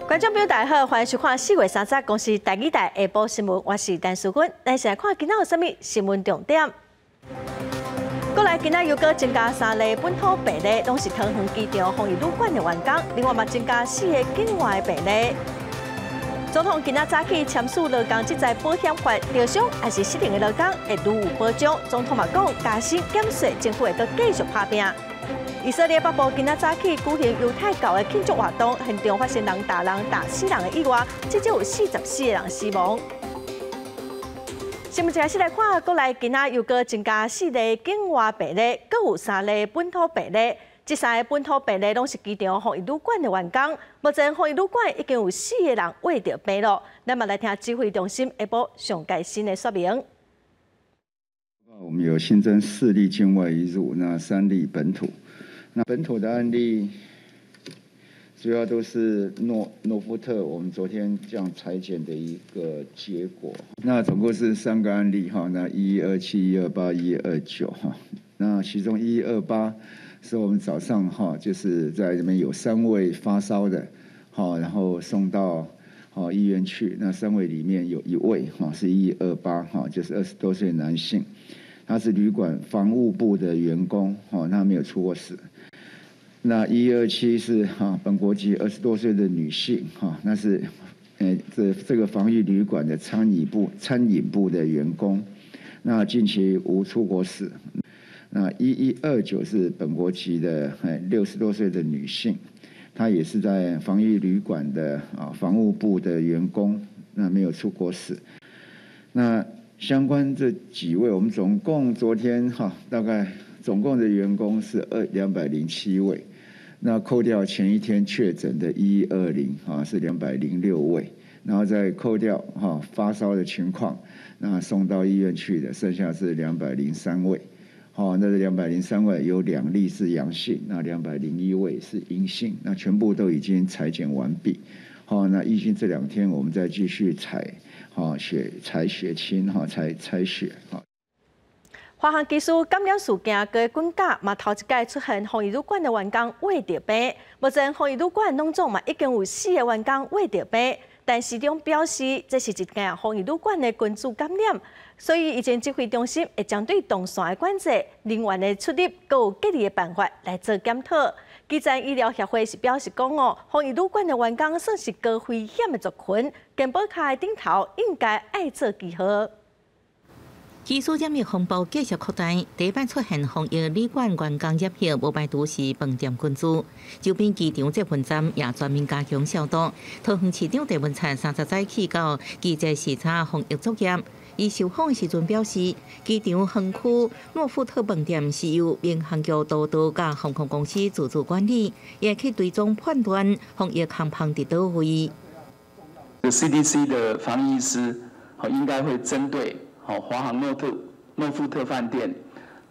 觀眾朋友大家好，歡迎收看4月30公視台語台下晡新聞，我是陳淑君。咱先來看今仔有啥物新聞重點。國內今仔又閣增加三例本土病例，攏是桃園機場防疫旅館的員工。另外嘛增加四个境外的病例。總統今仔早起簽署勞工職災保險法，著傷抑是失能的勞工會愈有保障。總統嘛講，加薪減稅，政府會閣繼續拍拚。以色列北部今仔早起舉行猶太教的慶祝活動，現場發生人打人、打死人的意外，至少有44個人死亡。新聞一開始來看，國內今仔又閣增加四例境外病例，閣有三例本土病例。這三个本土病例攏是機場防疫旅館的員工。目前防疫旅館已經有四個人穢著病囉。咱嘛來聽指揮中心下晡上蓋新的說明。我們有新增四例境外移入，那三例本土。那本土的案例主要都是諾富特，我們昨天這樣採檢的一個結果。那總共是三個案例哈，那1127、128、1129哈。那其中1128是我們早上哈，就是在這邊有三位發燒的，好，然後送到好醫院去。那三位裡面有一位哈是1128哈，就是20多歲男性，他是旅館房務部的員工，哈，他沒有出過事。那127是哈本國籍20多歲的女性，哈，那是，這個防疫旅館的餐飲部的員工，那近期無出國史。那1129是本國籍的，60多歲的女性，她也是在防疫旅館的啊房務部的員工，那沒有出國史。那相關這幾位，我們總共昨天哈大概總共的員工是207位。那扣掉前一天確診的1120啊，是206位，然後再扣掉哈發燒的情況，那送到醫院去的，剩下是兩百零三位。好，那這兩百零三位有兩例是陽性，那201位是陰性，那全部都已經採檢完畢。好，那預計這兩天我們再繼續採，哈血採血清，哈採採血，哈。華航機師感染事件閣滾假嘛，頭一擺出現防疫旅館的員工穢著病。目前防疫旅館攏總嘛已經有四個員工穢著病，但市長表示這是一間防疫旅館的群組感染，所以疫情指揮中心會針對動線的管制、人員的出入，閣有隔離的辦法來做檢討。基層醫療協會是表示講哦，防疫旅館的員工算是高危險的族群，健保卡的頂頭應該愛做記號。機師染疫風暴繼續擴大，第一擺出現防疫旅館員工染疫，無排除是飯店群組。周邊機場捷運站也全面加強消毒。桃園市長鄭文燦30早起到機捷視察防疫作業。伊受訪的時陣表示，機場園區諾富特飯店是由民航局督導佮航空公司自主管理，會去追蹤判斷防疫空縫佇佗位。 CDC 的防疫醫師，應該會針對好，華航諾富特飯店，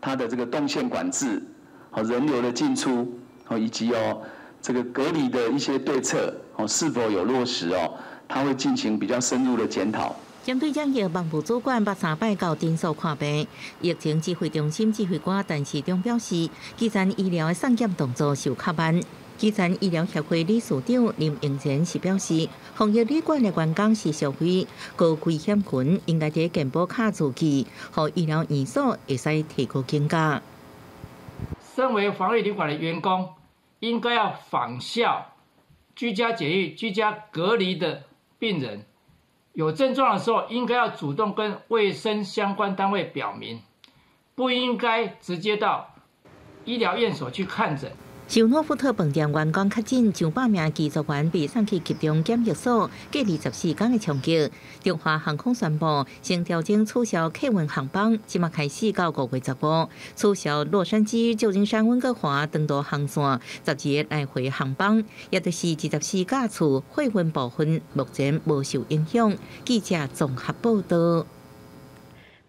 它的這個動線管制，好人流的進出，好以及哦這個隔離的一些對策，哦是否有落實哦，它會進行比較深入的檢討。針對染疫，網務主管捌三擺到診所看病。疫情指揮中心指揮官陳時中表示，基層醫療的送檢動作受較慢。基層醫療協會理事長林榮賢是表示，防疫旅館的員工是屬於高危險群，應該佇健保卡註記，予醫療院所會使提高警覺。身為防疫旅館的員工，應該要仿效居家檢疫、居家隔離的病人，有症狀的時候，應該要主動跟衛生相關單位表明，不應該直接到醫療院所去看診。受諾富特飯店員工確診，上百名機組員被送去集中檢疫所隔離14天的衝擊。中華航空宣布先調整取消客運航班，這馬開始到5月15取消洛杉磯、舊金山、溫哥華長途航線12個來回航班，也就是24架次貨運部分目前無受影響。記者綜合報道。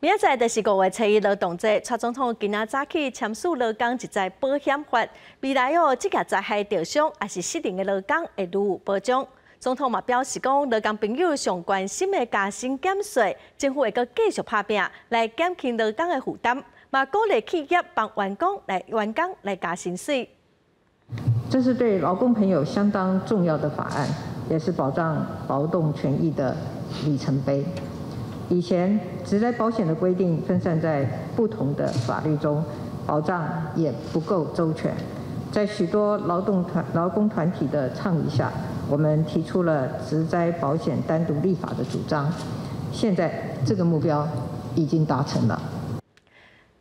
明仔載就是5月初一勞動節，蔡總統今仔早起簽署勞工職災保險法，未來哦，職業災害著傷抑是失能的勞工會愈有保障。總統嘛表示講，勞工朋友上關心的加薪減稅，政府會閣繼續拍拚來減輕勞工的負擔，嘛鼓勵企業幫員工來加薪水。這是對勞工朋友相當重要的法案。也是保障勞動權益的里程碑。以前職災保險的規定分散在不同的法律中，保障也不夠周全。在許多勞工團體的倡議下，我們提出了職災保險單獨立法的主張。現在這個目標已經達成了。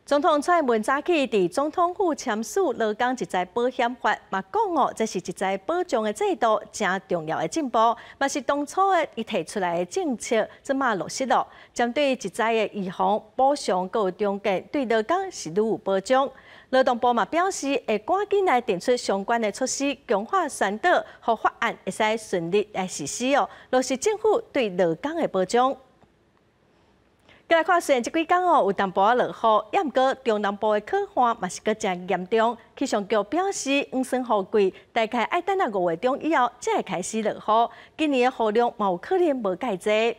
總統蔡英文早起佇總統府簽署勞工職災保險法，嘛講哦，這是職災保障的制度誠重要的進步，嘛是當初的伊提出來的政策，這馬落實咯。針對職災的預防、補償閣有重建，對勞工是愈有保障。勞動部嘛表示，會趕緊來定出相關的措施，強化宣導，予法案會使順利來實施哦，落實政府對勞工的保障。過來看，雖然這幾工哦有淡薄仔落雨，也毋過中南部的乾旱嘛是閣誠嚴重。氣象局表示，黃酸雨季大概愛等到5月中以後才會開始落雨。今年的雨量嘛有可能無蓋濟。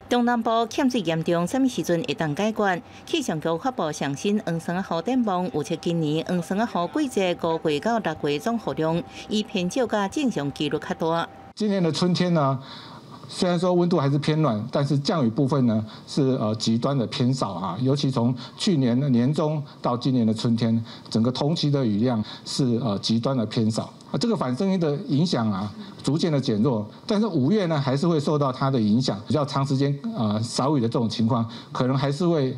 中南部欠水嚴重，啥物時陣會當解決？氣象局發布上新黃酸雨展望，預測今年黃酸雨季節5月到6月總雨量，以偏少佮正常幾率較大。今年的春天呢，雖然說溫度還是偏暖，但是降雨部分呢是極端的偏少啊。尤其從去年的年中到今年的春天，整個同期的雨量是極端的偏少啊。這個反聲音的影響啊，逐漸的減弱，但是5月呢還是會受到它的影響，比較長時間少雨的這種情況，可能還是會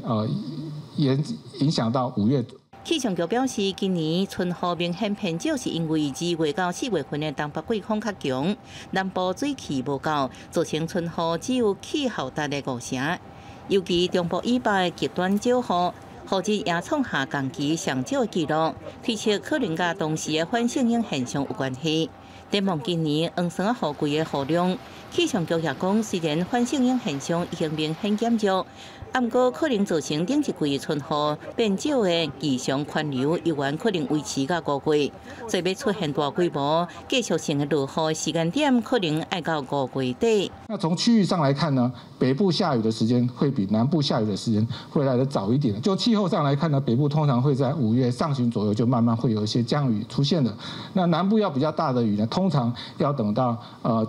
影響到5月。氣象局表示，今年春雨明顯偏少，是因為2月到4月份的東北季風較強，南部水汽無夠，造成春雨只有氣候值的5成。尤其中部以北的極端少雨，雨質也創下同期上少的紀錄，推測可能佮當時的反聖嬰現象有關係。展望今年黃酸雨季的雨量，氣象局也講，雖然反聖嬰現象已經明顯減弱，毋過可能造成頂一季春雨變少的異常環流，猶原可能維持到5月。所以欲出現大規模繼續性的落雨時間點，可能愛到5月底。那從區域上來看呢，北部下雨的時間會比南部下雨的時間會來得早一點。就氣候上來看呢，北部通常會在5月上旬左右就慢慢會有一些降雨出現的。那南部要比較大的雨呢，通常要等到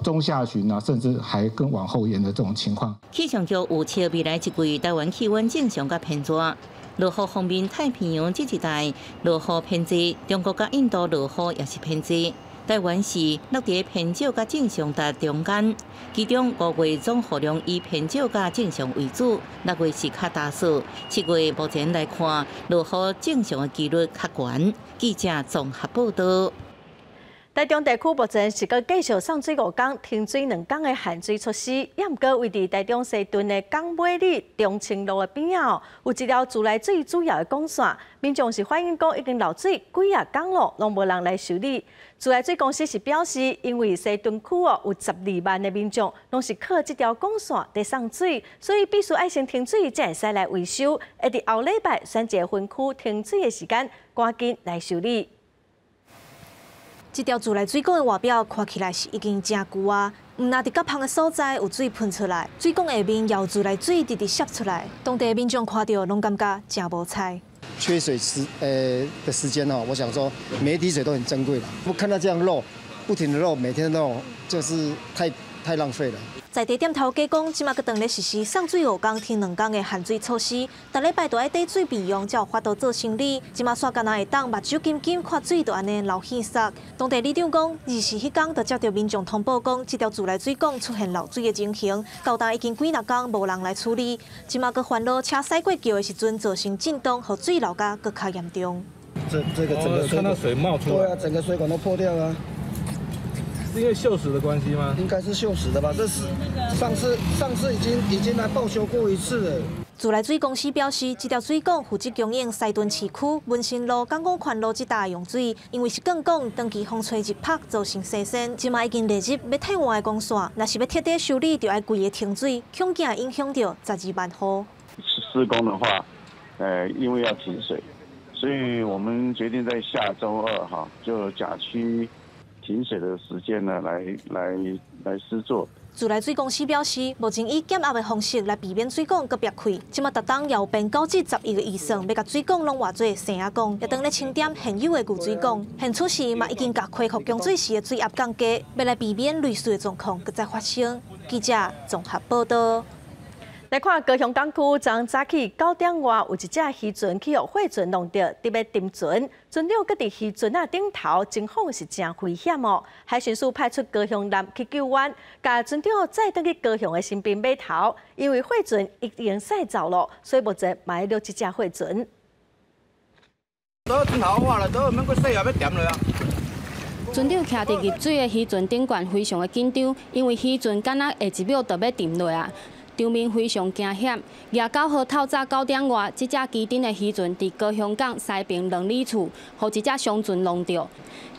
中下旬啊，甚至還更往後延的這種情況。氣象局預測未來一季台灣氣溫正常佮偏熱，落雨方面，太平洋這一帶落雨偏濟，中國佮印度落雨也是偏濟。台灣是落佇偏少佮正常值中間，其中5月總雨量以偏少佮正常為主，6月是較焦燥，7月目前來看落雨正常的幾率較懸。記者綜合報道。台中地區目前是閣繼續送水5工、停水2工的限水措施，也毋過位佇台中西屯的港尾里中清路的邊仔，有一條自來水主要的管線，民眾是反映講已經漏水幾仔工咯，攏無人來修理。自來水公司是表示，因為西屯區哦有12萬的民眾攏是靠這條管線佇送水，所以必須愛先停水，才會使來維修。會佇後禮拜選一個分區停水的時間，趕緊來修理。這條自來水管的外表看起來是已經誠舊啊，毋但佇較芳的所在有水噴出來，水管下面也有自來水直直瀉出來，當地民眾看著攏感覺誠無彩。缺水的時間哦，我想說每一滴水都很珍貴啦，不看到這樣漏，不停的漏，每天漏，就是太浪費了。在地店頭家講，這馬閣當咧實施送水5工停2工的限水措施，逐禮拜都愛綴水備用，才有法度做生理。這馬煞干焦會當目睭金金看水就按呢流稀釋。當地里長講，24彼工就接著民眾通報講，這條自來水管出現漏水的情形，到今已經幾若工無人來處理。這馬閣煩惱車駛過橋的時陣造成震動，予水漏甲閣較嚴重。這個整個看到水冒出來，對啊，整個水管都破掉了。是因為鏽蝕的關係嗎？應該是鏽蝕的吧？這是上次已經來報修過一次了。自來水公司表示，這條水管負責供應西屯市區文心路、港廣寬路這帶用水，因為是鋼管長期風吹日曬造成生鉎，這馬已經列入欲替換的管線，若是欲徹底修理，就愛規个停水，恐驚影響著12萬戶。施工的話，因為要停水，所以我們決定在下週二哈，就甲區。停水的時間呢，來施作。自來水公司表示，目前以減壓的方式來避免水管閣煏開。這馬逐冬也編9至11個預算，欲共水管攏換做生仔管，也當咧清點現有的舊水管。現此時嘛已經共恢復供水時的水壓降低，欲來避免類似的狀況閣再發生。記者綜合報道。來看高雄港區，昨早起9點外有一隻漁船去予貨船挵著，佇欲沉船，船長閣佇漁船仔頂頭，情況是誠危險哦。海巡署派出高雄艦去救援，共船長載轉去高雄的新濱碼頭，因為貨船已經駛走了，所以目前嘛佇掠這隻貨船。都真好話了，都免閣洗也欲沉落啊。船長徛佇入水的漁船頂懸，非常的緊張，因為漁船敢若下一秒就欲沉落啊。場面非常驚險。29號透早9點外，這隻旗頂的漁船佇高雄港西爿2里處，予一隻商船挵著。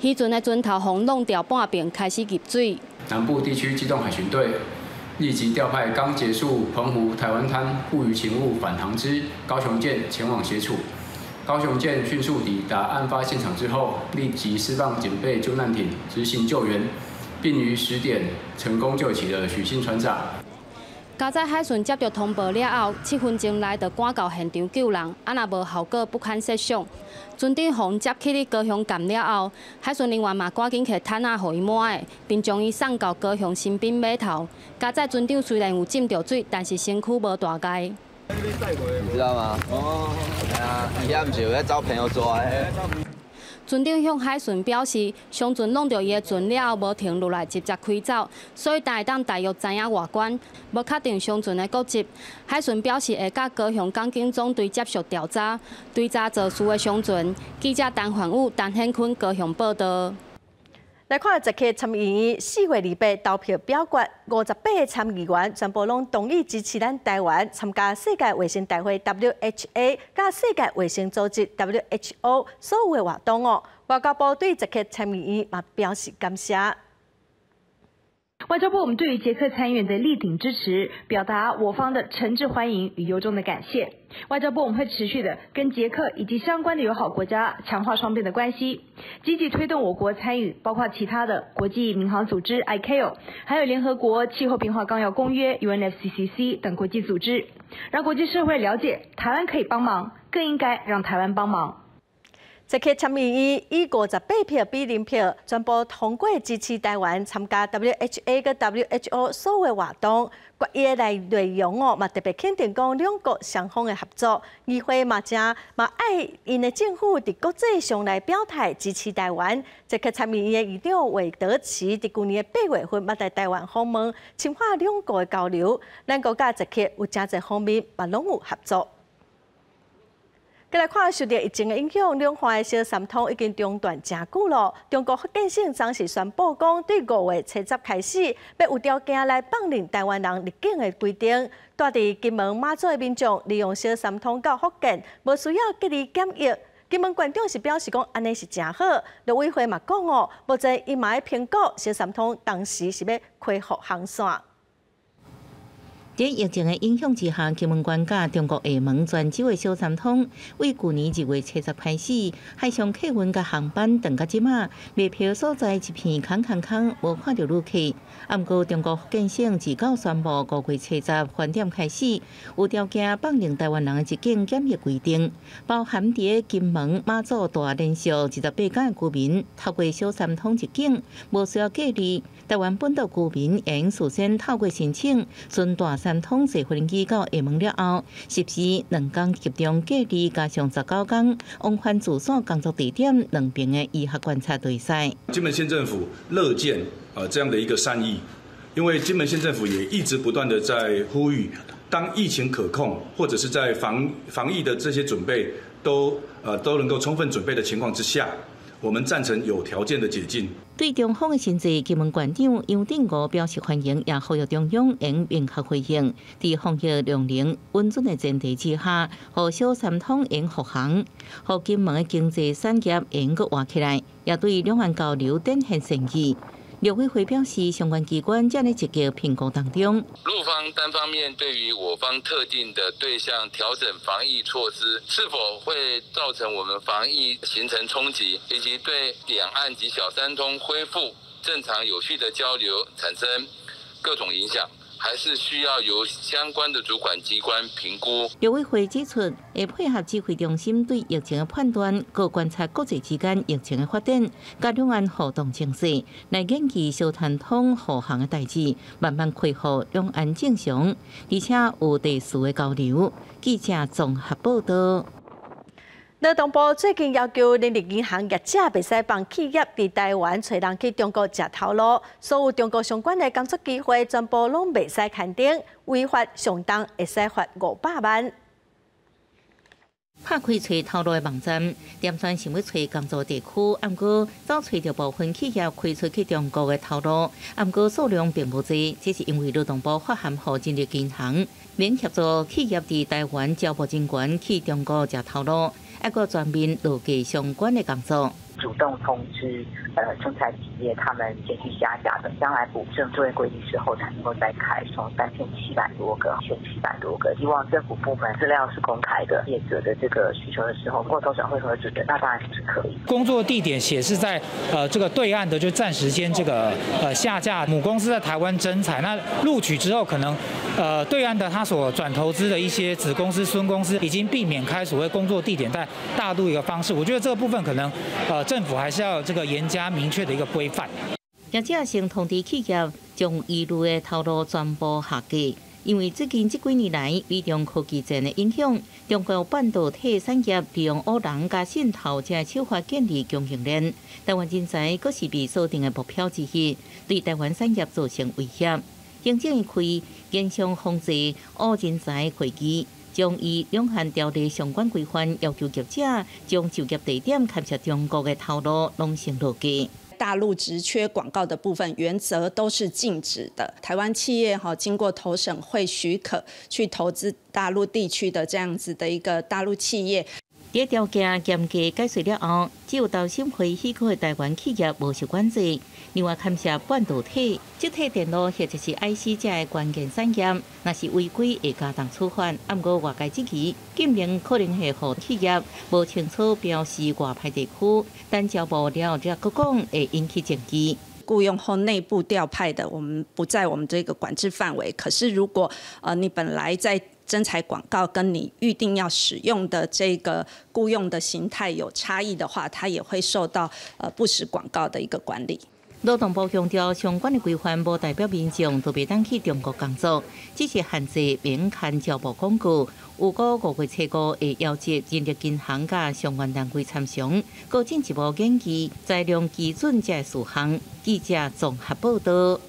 漁船的船頭予挵掉半邊，開始入水。南部地區機動海巡隊立即調派剛結束澎湖台灣灘護漁勤務返航之高雄艦前往協助。高雄艦迅速抵達案發現場之後，立即釋放警備救難艇執行救援，並於10點成功救起了許姓船長。加載海巡接到通報了後，7分鐘內就趕到現場救人，啊若無後果不堪設想。船長予接去咧高雄艦了後，海巡人員嘛趕緊提毯仔予伊抹的，並將伊送到高雄新濱碼頭。加載船長雖然有浸著水，但是身軀無大礙。你知道嗎？哦，啊，伊遐毋是有咧找朋友抓的。船長向海巡表示，商船挵著伊的船了後，無停落來，直接開走，所以才會當大約知影外觀，無確定商船的國籍。海巡表示會佮高雄港警總隊接續調查，追查肇事的商船。記者陳焕武、陳顯坤高雄報道。來看捷克參議院4月28投票表決，58個參議員全部攏同意支持咱台灣參加世界衛生大會 WHA 佮世界衛生組織 WHO 所有的活動哦。外交部對捷克參議員嘛表示感謝。外交部，我們對於捷克參議員的力挺支持，表達我方的誠摯歡迎與由衷的感謝。外交部，我們會持續的跟捷克以及相關的友好國家強化雙邊的關係，積極推動我國參與包括其他的國際民航組織 ICAO，還有聯合國氣候變化綱要公約 UNFCCC 等國際組織，讓國際社會了解台灣可以幫忙，更應該讓台灣幫忙。捷克參議院以58票比0票，全部通過支持台灣參加 WHA 佮 WHO 所有活動。決議的內容哦，嘛特別肯定講兩國雙方的合作。議會嘛誠嘛愛𪜶的政府佇國際上來表態支持台灣。捷克參議院的議長韋德奇佇舊年的8月份捌來台灣訪問，深化兩國的交流。咱國佮捷克有誠濟方面嘛攏有合作。閣來看受著疫情的影響，兩岸的小三通已經中斷誠久囉。中國福建省昨時宣布講，對5月70開始，欲有條件來放任台灣人入境的規定。蹛佇金門馬祖的民眾利用小三通到福建，無需要隔離檢疫。金門縣長是表示講，按呢是誠好。陸委會嘛講哦，目前伊嘛咧評估小三通當時是欲恢復航線。佇疫情的影響之下，金門縣佮中國廈門泉州的小三通，對舊年2月70開始，海上客運佮航班斷到這馬，賣票所在一片空空空，無看著旅客。啊，毋過中國福建省自九宣布5月70晚點開始，有條件放任台灣人的入境檢疫規定，包含佇金門、馬祖蹛連續28天的居民，透過小三通入境，無需要隔離。台灣本島居民會用事先透過申請，循大三通坐飛機到廈門了後，實施2天集中隔離，加上19天往返住所工作地點兩邊的醫學觀察對策。金門縣政府樂見這樣的一個善意，因為金門縣政府也一直不斷的在呼籲，當疫情可控，或者是在防疫的這些準備都能夠充分準備的情況之下，我們贊成有條件的解禁。對中方的新制，金門縣長楊鎮梧表示歡迎，也呼籲中央應明確回應，佇防疫量能穩準的前提之下，予小三通會用復航，予金門的經濟產業會用閣活起來，也對兩岸交流展現善意。陆委会表示，相关机关正咧积极评估当中。陆方单方面对于我方特定的对象调整防疫措施，是否会造成我们防疫形成冲击，以及对两岸及小三通恢复正常有序的交流产生各种影响，还是需要由相关的主管机关评估。陆委会指出，会配合指挥中心对疫情的判断，阁观察国际之间疫情的发展，佮两岸互动情势，来研究小三通护航的代志，慢慢恢复两岸正常，而且有地事的交流。记者综合报道。劳动部最近要求人力银行业者袂使放企业伫台湾揣人去中国食头路，所有中国相关的工作机会全部拢袂使刊登，违法上重会使罚500万。拍开揣头路的网站，点选想欲揣工作地区，毋过走揣著部分企业开出去中国的头路，毋过数量并无济，这是因为劳动部发函予人力银行，免协助企业伫台湾招募人员去中国食头路，犹阁全面落架相关的工作。主动通知征才企业，他们先去下架，等将来补正作业规定之后才能够再开，从3700多个、1700多个，希望政府部门资料是公开的，业者的这个需求的时候，过投审会核准的，那当然是可以。工作地点显示在这个对岸的，就暂时先这个下架。母公司在台湾征才，那录取之后可能对岸的他所转投资的一些子公司、孙公司，已经避免开所谓工作地点在大陆一个方式。我觉得这个部分可能政府还是要这个严加明确的一个规范。业者先通知企业将疑虑的头路全部下架，因为最近这几年来，美中科技战的影响，中国半导体产业利用乌人佮渗透这手法建立供应链，台湾人才阁是被锁定的目标之一，对台湾产业造成威胁。行政院开研商防制乌人才会议，将依两岸条例相关规范，要求业者将就业地点牵涉中国的头路拢先落架。大陆职缺广告的部分原则都是禁止的。台湾企业哈经过投审会许可去投资大陆地区的这样子的一个大陆企业。伫条件严格解释了后，只有投审会许可的台湾企业无受管制。另外，牵涉半导体、积体电路或者是 IC 这个关键产业，若是违规会加重处罚。毋过外界质疑，禁令可能会予企业无清楚标示外派地区，等招募了才阁讲会引起争议。雇佣后内部调派的，我们不在我们这个管制范围。可是如果你本来在征才广告跟你预定要使用的这个雇佣的形态有差异的话，它也会受到不实广告的一个管理。劳动部强调，相关的规范无代表民众都袂当去中国工作，只是限制免刊招募广告。预估5月初5会邀集人力银行佮相关单位参详，阁进一步研究裁量基准这事项。记者综合报道。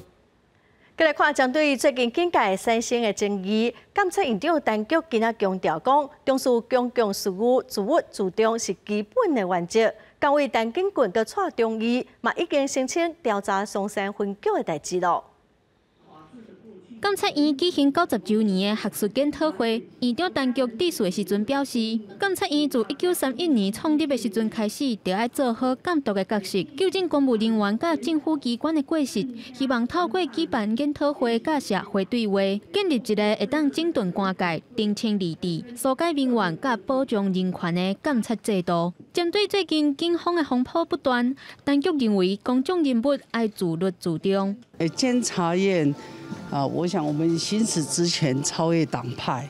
阁来看，针对最近警界产生的争议，监察院长陈菊今仔强调讲，重视公共事务，自律自重是基本的原则。监委陈景峻佮蔡中义嘛已经申请调查松山分局的代志咯。监察院举行90周年的学术研讨会，院长陈菊致辞的时阵表示，监察院自1931年创立的时阵开始，就爱做好监督的角色，纠正公务人员佮政府机关的过失，希望透过举办研讨会佮社会对话，建立一个会当整顿官界、澄清利弊、疏解民怨佮保障人权的监察制度。针对最近警方的风波不断，陈菊认为公众人物爱自律自重。监察院啊，我想我们行使职权超越党派，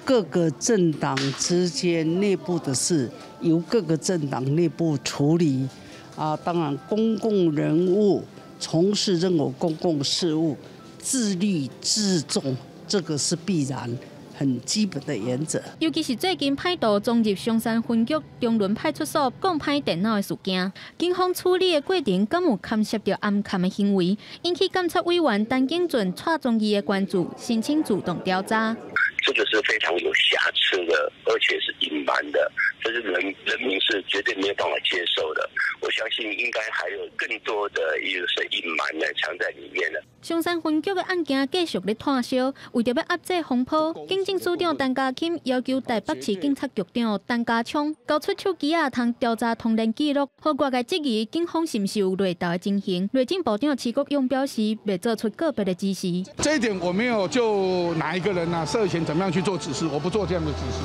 各个政党之间内部的事由各个政党内部处理。啊，当然公共人物从事任何公共事务，自律自重，这个是必然。很基本的原则。尤其是最近歹徒闯入松山分局中仑派出所摃歹电脑的事件，警方处理的过程敢有牵涉著暗崁的行为，引起监察委员陈景峻、蔡宗义的关注，申请主动调查。这个是非常有效。瑕疵的，而且是隱瞞的，這是人民是絕對沒有辦法接受的。我相信應該還有更多的一些隱瞞呢藏在裡面的。松山分局的案件繼續咧湠燒，為著欲壓制風波，警政署長陳家欽要求台北市警察局長陳家聰交出手機仔通調查通聯記錄，予外界質疑警方是毋是有內鬥的情形。內政部長徐國勇表示，袂做出個別的指示。這一點我沒有就哪一個人啊涉嫌怎麼樣去做指示，我不做這樣的指示，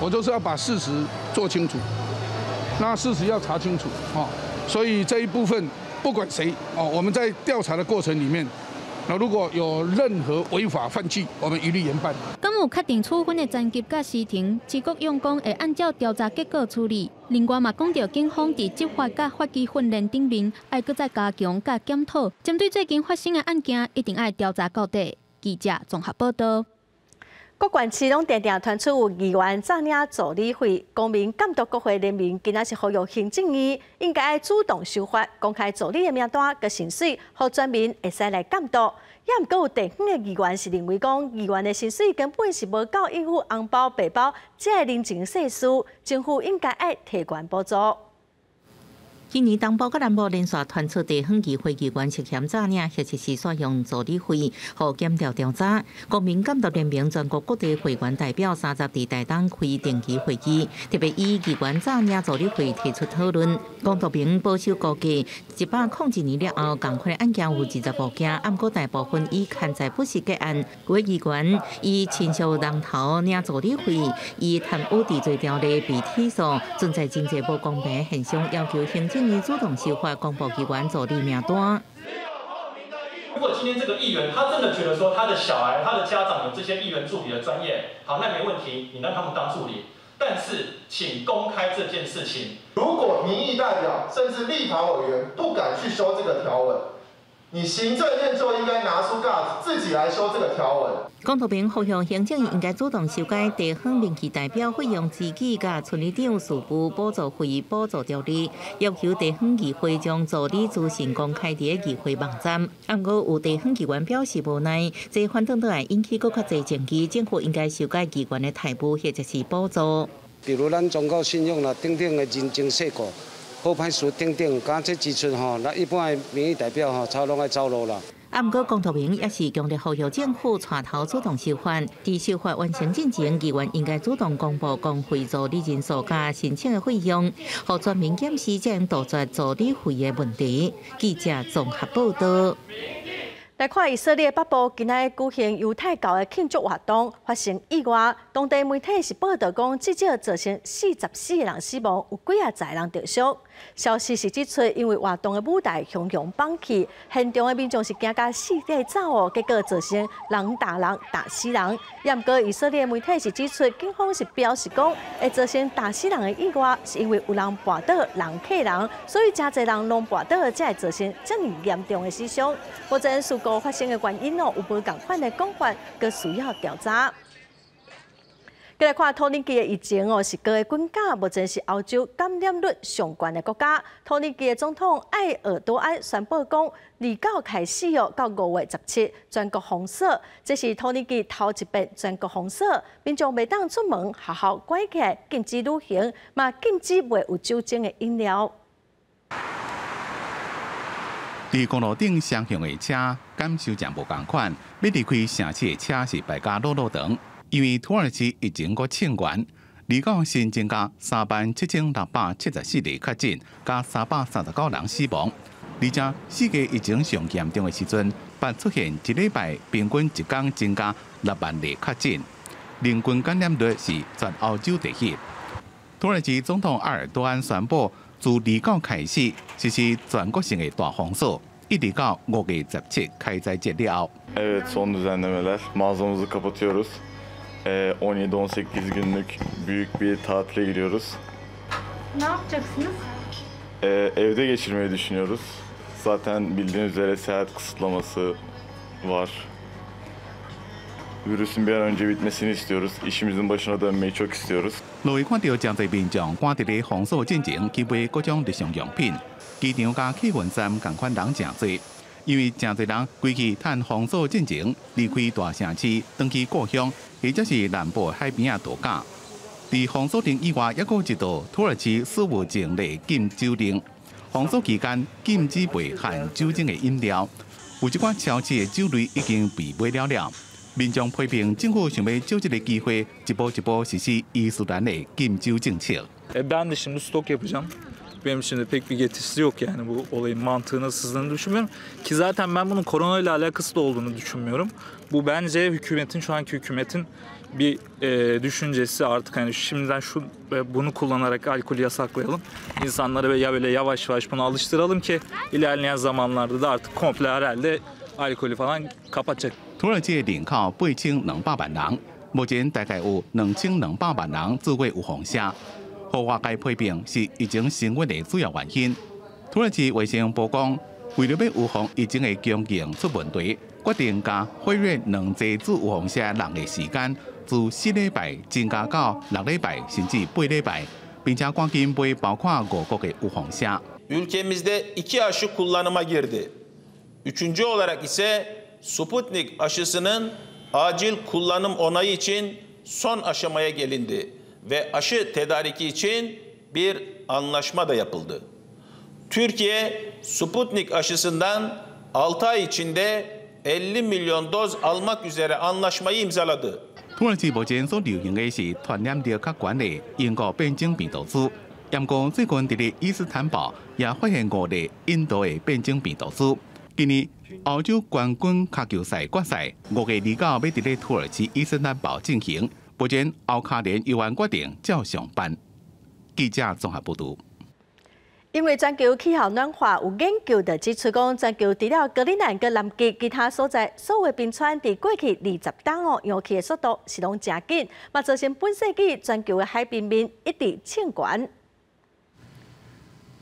我就是要把事實做清楚，那事實要查清楚啊，所以這一部分。不管誰哦，我們在調查的過程裡面，那如果有任何違法犯紀，我們一律嚴辦。敢有確定處分的層級佮時程，徐國勇講會按照調查結果處理。另外嘛，講著警方佇執法佮法紀訓練頂面，愛閣再加強佮檢討，針對最近發生的案件，一定愛調查到底。記者綜合報道。各縣市攏定定傳出有議員詐領助理費，公民監督國會聯盟今仔是呼籲行政院應該愛主動修法，公開助理的名單佮薪水，予全民會使來監督。也毋過有地方的議員是認為講，議員的薪水根本是無夠應付紅包白包，這个人情世事，政府應該愛提懸補助。今年東部佮南部連續傳出地方議會議員涉嫌詐領或者是使用助理費，予檢調調查。公民監督聯盟全國各地會員代表30佇台東開定期會議，特別以議員詐領助理費提出討論。公督盟保守估計，101年了後，仝款案件有25件，毋過大部分以勘災不實結案。有的議員以親屬人頭領助理費，以貪污治罪條例被起訴，存在真濟無公平現象，要求行政院主動修法，公布議員助理名單。如果今天這個議員他真的覺得說他的小孩、他的家長有這些議員助理的專業，好，那沒問題，你讓他們當助理。但是，請公開這件事情。如果民意代表甚至立法委員不敢去修這個條文，你行政院就應該拿出架子，自己來修這個條文。公督盟呼籲行政院應該主動修改地方民意代表費用支給佮村里長事務補助費補助條例，要求地方議會將助理資訊公開佇議會網站。毋過有地方議員表示無奈，這反轉倒來引起閣較濟爭議，政府應該修改議員的待遇或者是補助。比如咱忠告信用啦等等的人情世故。好歹事等等，敢這支出吼，咱一般的民意代表吼，差攏愛走路啦。啊，毋過公督盟也是強烈呼籲政府帶頭主動修法，佇修法完成進前，議員應該主動公布公費助理人數佮申請的費用，予全民檢視，才能杜絕助理費的問題。記者綜合報道。來看以色列北部今仔舉行猶太教的慶祝活動，發生意外。當地媒體是報導講，至少造成44個人死亡，有幾仔十人受傷。消息是指出，因為活動的舞台雄雄放棄，現場的民眾是驚甲四塊走哦，結果造成人打人打死人。也毋過以色列媒體是指出，警方是表示講，會造成打死人的意外，是因為有人跋倒人客人，所以誠濟人攏跋倒，才會造成遮爾嚴重的死傷。目前事故發生的原因哦，有無仝款的講法，閣需要調查。閣來看土耳其的疫情哦，是高的滾價，目前是歐洲感染率上懸的國家。土耳其的總統埃爾多安宣布講，29開始哦，到5月17，全國封鎖。這是土耳其頭一遍全國封鎖，民眾袂當出門，學校關起來，禁止旅行，嘛禁止賣有酒精的飲料。佇公路頂雙向的車感受誠無仝款，欲離開城市的車是排甲老老長。因為土耳其疫情閣衝懸，29新增加37,674例確診，加339人死亡。而且世界疫情上嚴重的時陣，捌出現一禮拜平均一工增加6萬例確診，人均感染率是全歐洲第一。土耳其總統埃爾多安宣布，自29開始實施全國性的大封鎖，一直到5月17開齋節了後。 Evet, son düzenlemeler. Mağazamızı kapatıyoruz. 17-18 günlük büyük bir tatile giriyoruz. Ne yapacaksınız? Evde geçirmeyi düşünüyoruz. Zaten bildiğiniz üzere seyahat kısıtlaması var. Virüsün bir an önce bitmesini istiyoruz. İşimizin başına dönmeyi çok istiyoruz. 路看著誠濟民眾趕佇咧封鎖進前去買各種日常用品，機場佮客運站仝款人誠濟。因為誠濟人規氣趁封鎖進前離開大城市，轉去故鄉，或者是南部海邊仔度假。佇封鎖令以外，猶閣有一道土耳其史無前例禁酒令。封鎖期間禁止賣含酒精的飲料，有一寡超市的酒類已經被賣了了。民眾批評政府想欲藉這个機會，一步一步實施伊斯蘭的禁酒政策。 Ben de şimdi stok yapacağım. Benim için de pek bir getirisi yok yani bu olayın mantığına sızdığını düşünmüyorum. Ki zaten ben bunun korona ile alakası da olduğunu düşünmüyorum. Bu bence hükümetin, şu anki hükümetin bir düşüncesi artık hani şimdiden şu bunu kullanarak alkolü yasaklayalım. İnsanları ya böyle yavaş yavaş bunu alıştıralım ki ilerleyen zamanlarda da artık komple herhalde alkolü falan kapatacak. 土耳其的人口8200萬人，目前大概有2200萬人做過預防射，予外界批評是疫情升溫的主要原因。土耳其衛生部講，為了欲預防疫情的供應出問題，決定將輝瑞兩劑注預防射人的時間自4禮拜增加到6禮拜，甚至8禮拜，並且趕緊買包括五國的預防射。 Ülkemizde iki aşı kullanıma girdi. Üçüncü olarak ise Sputnik aşısının acil kullanım onayı için son aşamaya gelindi ve aşı tedariki için bir anlaşma da yapıldı. Türkiye Sputnik aşısından 6 ay içinde 50 milyon doz almak üzere anlaşmayı imzaladı. 土耳其目前所流行的是傳染力較懸的英國變種病毒株，毋過最近佇咧伊斯坦堡也發現五例印度的變種病毒株。今年歐洲冠軍跤球賽決賽5月29欲佇咧土耳其伊斯坦堡進行，目前歐跤聯猶原決定照常辦。記者綜合報導。因為全球氣候暖化，有研究就指出講，全球除了格陵蘭佮南極其他所在，所有冰川佇過去20冬哦，融去的速度是攏誠緊，嘛造成本世紀全球的海平面一直升懸。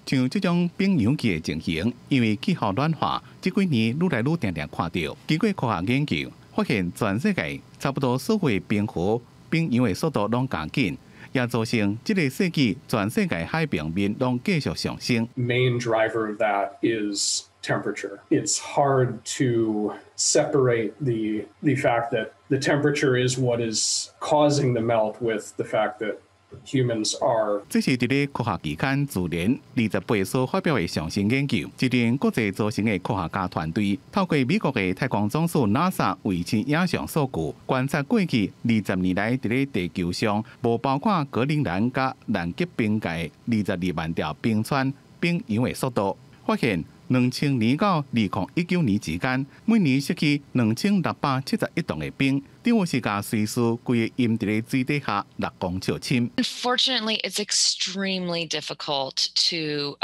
像這種冰融去的情形，因為氣候暖化，這幾年愈來愈定定看著。經過科學研究，發現全世界差不多所有冰河冰融的速度攏共緊，也造成這個世紀全世界海平面攏繼續上升。 Main driver of that is temperature. It's hard to separate the fact that the temperature is what is causing the melt with the fact that humans are 這是佇咧科學期刊《自然》28所發表的上新研究，一群國際組成的科學家團隊，透過美國的太空總署 NASA 衛星影像數據，觀察過去20年來佇咧地球上無包括格陵蘭佮南極邊界22萬條冰川冰融的速度，發現2000年到2019年之間，每年失去2671噸的冰，等於是共瑞士規个淹佇咧水底下6公尺深。 Unfortunately, it's extremely difficult to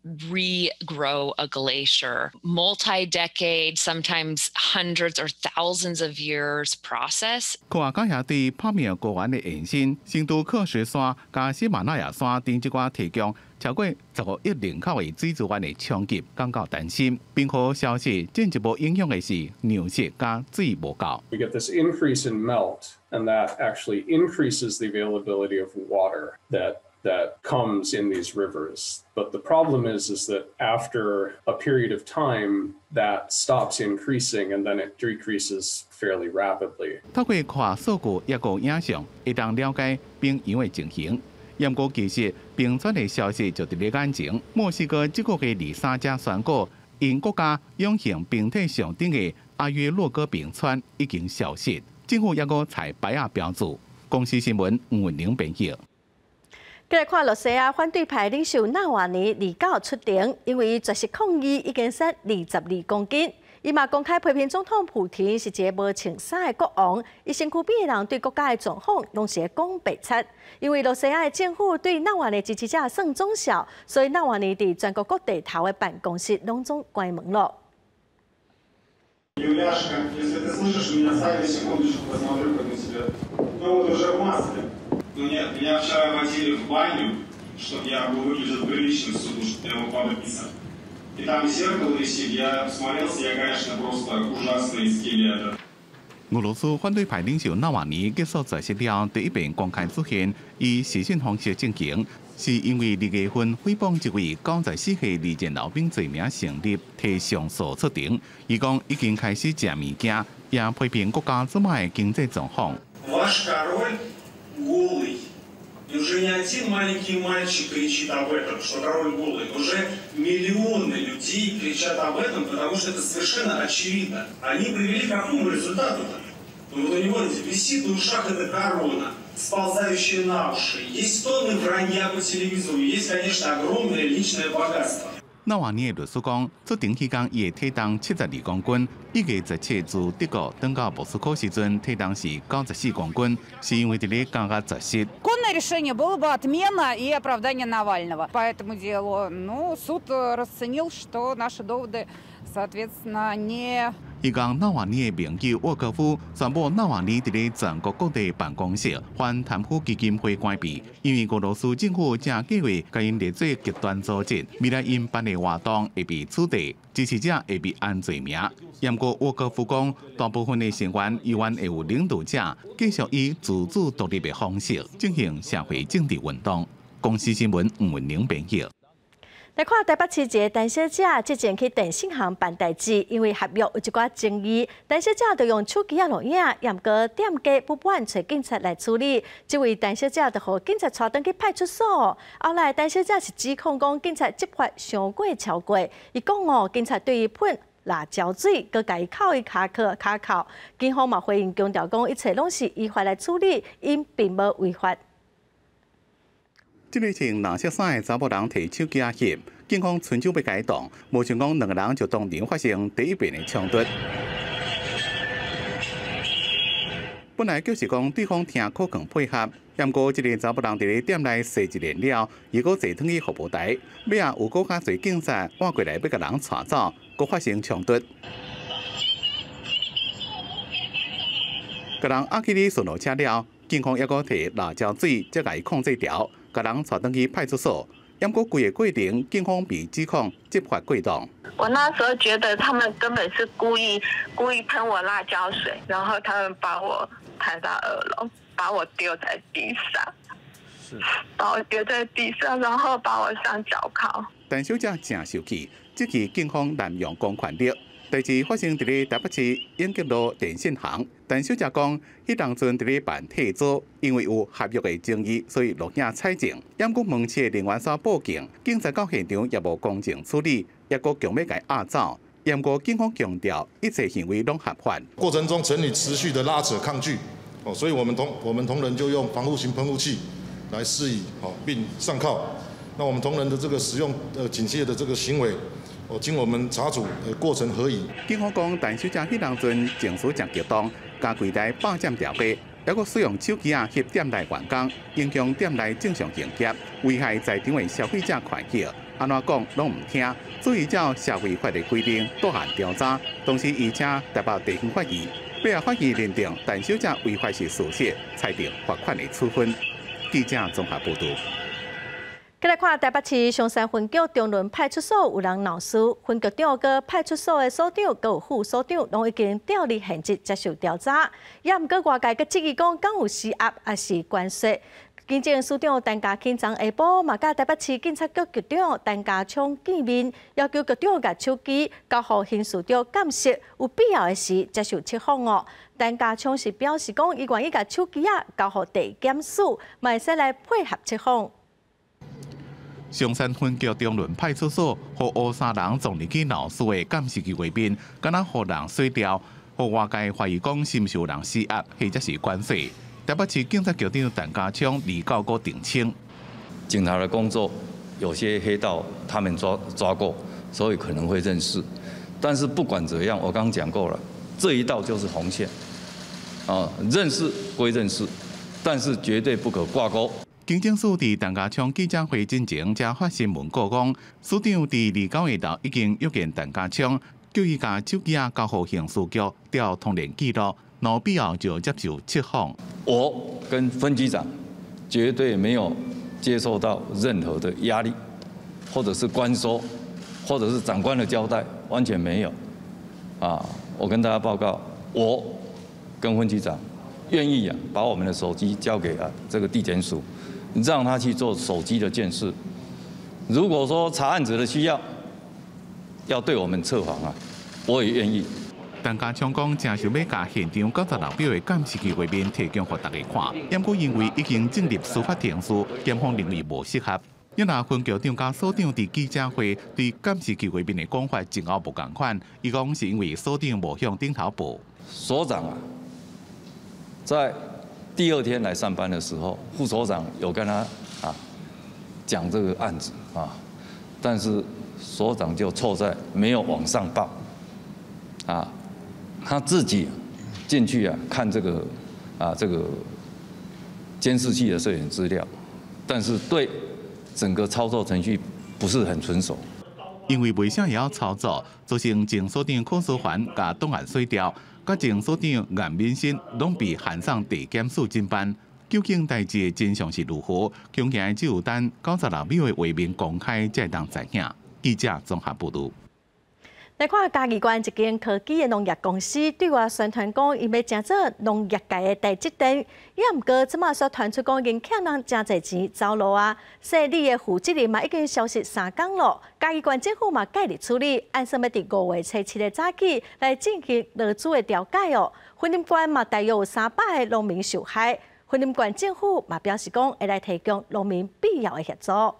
regrow a glacier. Multi-decade, sometimes hundreds or thousands of years process. 科學家也對帕米爾高原的延伸、成都喀什山佮喜馬拉雅山等這寡提供超過15億人口的水資源的衝擊感到擔心。冰河消失進一步影響的是糧食佮水無夠。 We get this increase in melt, and that actually increases the availability of water that comes in these rivers. But the problem is that after a period of time, that stops increasing and then it decreases fairly rapidly. 透過科學數據抑閣影像，會當了解冰融的情形。毋過其實冰川的消失就佇咧眼前。墨西哥這個月23才宣布，𪜶國家湧現冰體上頂的阿約洛哥冰川已經消失。政府抑閣採牌仔標註。公視新聞吳文玲編譯。繼來看，羅西亞反對派領袖納瓦尼29出庭，因為絕食抗議已經瘦22公斤。伊嘛公開批評總統普廷是一个無穿衫的國王，伊身軀邊的人對國家的狀況攏是講白賊。因為羅西亞的政府對納瓦尼支持者算總數，所以納瓦尼佇全國各地頭的辦公室攏總關門了。 Юляшка, если ты слышишь меня, сдай на секундочку, посмотрю, как на тебя. Ну вот уже в маске. Ну нет, меня вчера водили в баню, чтобы я выглядел прилично в суду, чтобы я мог побриться. И там зеркало висит, я смотрелся, я, конечно, просто ужасный скелет. 俄羅斯反對派領袖納瓦尼結束絕食了，第一遍公開出現，以視訊方式進行。是因為2月份誹謗這位94歲二戰老兵罪名成立，提上訴出庭。伊講已經開始食物件，也批評國家這擺的經濟狀況。 Ваш король голый. И уже не один маленький мальчик кричит об этом, что король голый. Уже миллионы людей кричат об этом, потому что это совершенно очевидно. Они привели к какому результату-то? Вот у него висит на ушах эта корона, сползающая на уши. Есть тонны вранья по телевизору, есть, конечно, огромное личное богатство. 納瓦尼的律師講，出庭彼工，伊的體重72公斤，1月17自德國轉到莫斯科時陣，體重是94公斤，是因為佇咧減壓絕食。 Законное решение было бы отмена и оправдание Навального по этому делу. Ну, суд расценил, что наши доводы, соответственно, не 伊講納瓦尼的盟友沃科夫宣布納瓦尼佇咧全國各地辦公室反貪腐基金會關閉，因為俄羅斯政府正計劃共𪜶列做極端組織，未來𪜶辦的活動會被取締，支持者會被按罪名。毋過沃科夫講，大部分的成員依然會有領導者，繼續以自主獨立的方式進行社會政治運動。公視新聞吳文玲編譯。來看台北市一个陳小姐，之前去電信行辦代誌，因為合約有一寡爭議，陳小姐就用手機仔錄影，毋過店家不滿揣警察來處理。這位陳小姐就予警察帶轉去派出所。後來陳小姐是指控講警察執法傷過超過，伊講哦，警察對伊噴辣椒水，閣共伊銬伊跤殼跤銬。警方嘛回應強調講，一切攏是依法來處理，𪜶並無違法。這个穿藍色衫的查某人提手機仔翕，警方伸手欲共伊擋，無想講兩个人就當場發生第一遍的衝突。本來就是講對方聽口肯配合，毋過這个查某人佇咧店內踅一輪了，伊閣坐轉去服務台，尾仔有閣較濟警察趕過來欲共人帶走，閣發生衝突。共人押去咧巡邏車了，警方猶閣提辣椒水，才共伊控制牢。共人帶轉去派出所，毋過規个過程，警方被指控執法過當。我那時候覺得他們根本是故意故意噴我辣椒水，然後他們把我抬到二樓，把我丟在地上，是，把我丟在地上，然後把我上腳銬。陳小姐誠受氣，質疑警方濫用公權力。代誌發生佇咧台北市永吉路電信行，陳小姐講，彼當陣佇咧辦退租，因為有合約的爭議，所以錄影採證。毋過門市的人員煞報警，警察到現場也無公正處理，猶閣強欲共伊押走。毋過警方強調，一切行為攏合法。過程中，陳女持續的拉扯抗拒，哦，所以我們同仁就用防護型噴霧器來施以，哦，並上銬。那我們同仁的這個使用警械的這個行為。經我們查處，過程合宜。警方講，陳小姐彼當陣情緒誠激動，共櫃台霸佔調查，猶閣使用手機仔翕店內員工，影響店內正常營業，危害在場的消費者權益。按怎講攏毋聽，所以照社會法的規定，倒案調查。同時，伊請台北地方法院，尾仔法院認定陳小姐違法是事實，裁定罰款的處分。記者綜合報導。繼來看台北市松山分局中崙派出所有人鬧事，分局長佮派出所的所長、閣有副所長，攏已經調離現職接受調查。也毋過外界閣質疑講，敢有施壓抑是關說？警政署長陳家欽昨下晡嘛，佮台北市警察局局長陳家聰見面，要求局長共手機交予刑事局鑑識，有必要的時接受測謊哦。陳家聰是表示講，伊願意共手機仔交予地檢署，嘛會使來配合測謊。松山分局中崙派出所，予烏衫人撞入去鬧事的監視器畫面，敢若予人洗掉，予外界懷疑講是毋是有人施壓，或者是關說。台北市警察局長陳家聰二九閣澄清，警察的工作有些黑道他們抓過，所以可能會認識。但是不管怎樣，我剛講過了，這一道就是紅線。啊，認識歸認識，但是絕對不可掛鈎。警政署佇陳家聰記者會進前，才發新聞稿講，署長佇29下晝已經約見陳家聰，叫伊共手機仔交予刑事局調通聯記錄，若有必要就接受測謊。我跟分局長絕對沒有接受到任何的壓力，或者是關說，或者是長官的交代，完全沒有。啊，我跟大家報告，我跟分局長願意啊，把我們的手機交給啊這個地檢署。讓他去做手機的鑑識。如果說查案子的需要，要對我們測謊啊，我也願意。陳家昌講，正想欲共現場96秒的監視器畫面提供予大家看，毋過因為已經進入司法程序，檢方認為無適合。因若分局長佮所長佇記者會對監視器畫面的講法前後無仝款，伊講是因為所長無向頂頭報。所長啊，在第二天來上班的時候，副所長有跟他啊講這個案子啊，但是所長就錯在沒有往上報啊，他自己進去啊看這個啊這個監視器的攝影資料，但是對整個操作程序不是很純熟。因為袂啥會曉操作，造成前所長柯淑環共檔案洗掉，佮前所長顏敏新攏被函送地檢署偵辦。究竟代誌的真相是如何？恐驚只有等96秒的畫面公開，才會當知影。記者綜合報導。來看嘉義縣一間科技的農業公司對外宣傳講，伊欲成做農業界的台積電，也毋過這馬煞傳出講，已經欠人誠濟錢走路啊！社里的負責人嘛已經消失3工咯。嘉義縣政府嘛介入處理，按算欲佇5月初7的早起來進行勞資的調解哦。雲林縣嘛大約有300个農民受害，雲林縣政府嘛表示講會來提供農民必要的協助。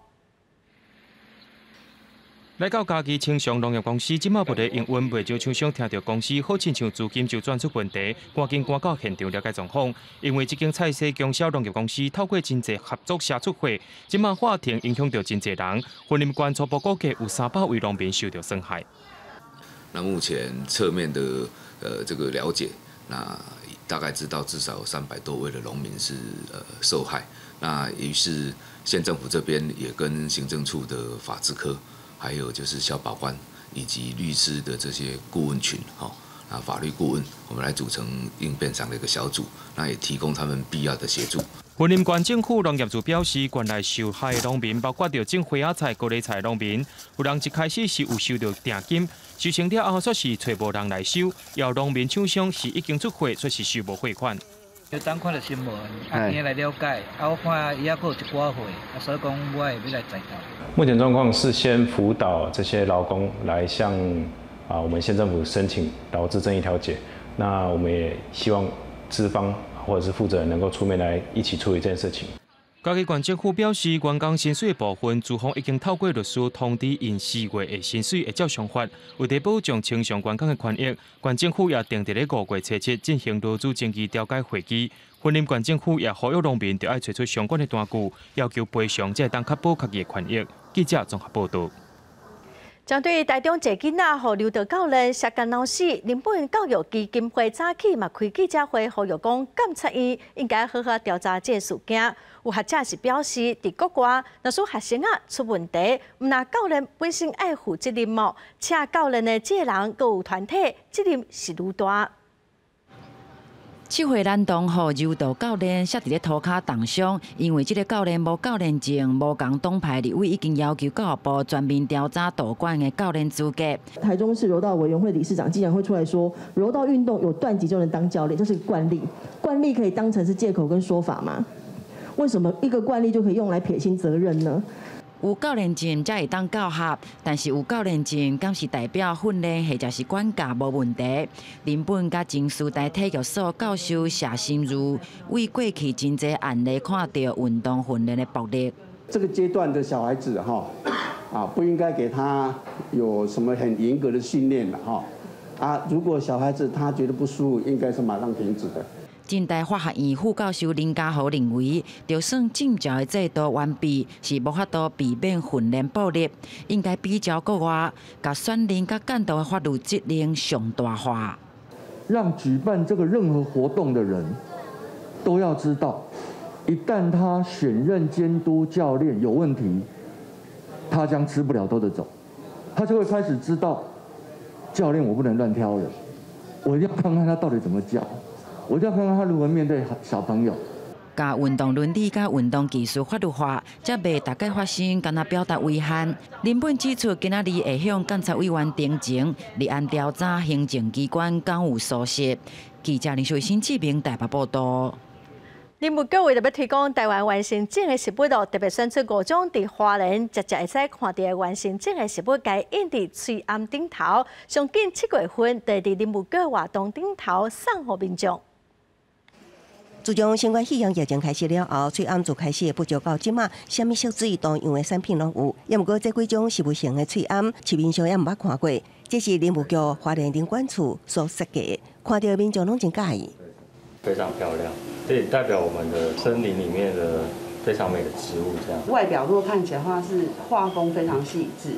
來到嘉義清祥農業公司，這馬佇咧營運，袂少廠商聽著公司好親像資金周轉出問題，趕緊趕到現場了解狀況。因為這間菜市供銷農業公司透過真濟合作社出貨，這馬法庭影響著真濟人。雲林縣初步估計有300位農民受著損害。那目前側面的這個了解，那大概知道至少有300多位的農民是受害。那於是縣政府這邊也跟行政處的法制科，還有就是消保官以及律師的這些顧問群，哈啊法律顧問，我們來組成應變上的一個小組，那也提供他們必要的協助。雲林縣政府農業處表示，縣內受害的農民包括著種花仔菜、高麗菜農民，有人一開始是有收著訂金，收成了後煞是揣無人來收，有農民廠商是已經出貨，卻是收無貨款。就當看著新聞，啊，今來了解，啊，我看伊猶閣有一寡貨，啊，所以講我會欲來採購。目前狀況是先輔導這些勞工來向啊我們縣政府申請勞資爭議調解，那我們也希望資方或者是負責人能夠出面來一起處理這件事情。嘉義縣政府表示，員工薪水的部分，資方已經透過律師通知𪜶4月的薪水會照常發。為著保障清償員工的權益，縣政府也定佇咧5月初7進行勞資爭議調解會議。雲林縣政府也呼籲農民著愛揣出相關的單據，要求賠償，才會當確保家己的權益。記者綜合報導。針對台中一個囡仔予柔道教練摔甲腦死，林本教育基金會早起嘛開記者會，呼籲講監察院應該好好調查這个事件。有學者是表示，佇國外，若是學生仔出問題，毋但教練本身愛負責任哦，請教練的這个人，閣有團體責任是愈大。7歲男童予柔道教練摔佇咧塗跤重傷，因為這个教練無教練證、無仝黨派立委已經要求教育部全面調查道館的教練資格。台中市柔道委員會理事長竟然會出來說，柔道運動有段級就能當教練，這是慣例，慣例可以當成是借口跟說法嗎？為什麼一個慣例就可以用來撇清責任呢？有教練證才會當教學，但是有教練證，敢是代表訓練或者是管教無問題？林本佮前師大體育所教授謝心如，為過去真濟案例看著運動訓練的暴力。這個階段的小孩子哈，啊不應該給他有什麼很嚴格的訓練了哈。啊，如果小孩子他覺得不舒服，應該是馬上停止的。政大法學院副教授林家豪認為，就算證照的制度完備，是無法度避免訓練暴力，應該比照國外，共選任佮監督的法律責任上大化。讓舉辦這個任何活動的人都要知道，一旦他選任監督教練有問題，他將吃不了兜著走，他就會開始知道，教練我不能亂挑人，我一定要看看他到底怎麼教。我就要看看他如何面對小朋友。共運動倫理佮運動技術法律化，才袂逐擺發生敢若表達遺憾。林本指出，今仔日會向監察委員陳情，立案調查行政機關敢有疏失。記者林秀新志明台北報導。林务局为著欲推广台湾原生种的植物咯，特别选出五种伫花莲食食会使看著的原生种的植物，共印伫喙罨顶头。上紧7月份，就伫林务局活动顶头送予民众。自从新冠肺炎疫情开始了后，喙罨自开始不足到这马，啥物色水多样的产品攏有。也毋过这几种植物性的喙罨，市面上也毋捌看过。这是林务局花莲林管处所设计的，看著民众攏真佮意。非常漂亮，这也代表我们的森林里面的非常美的植物。这样外表如果看起来的话，是画风非常细致，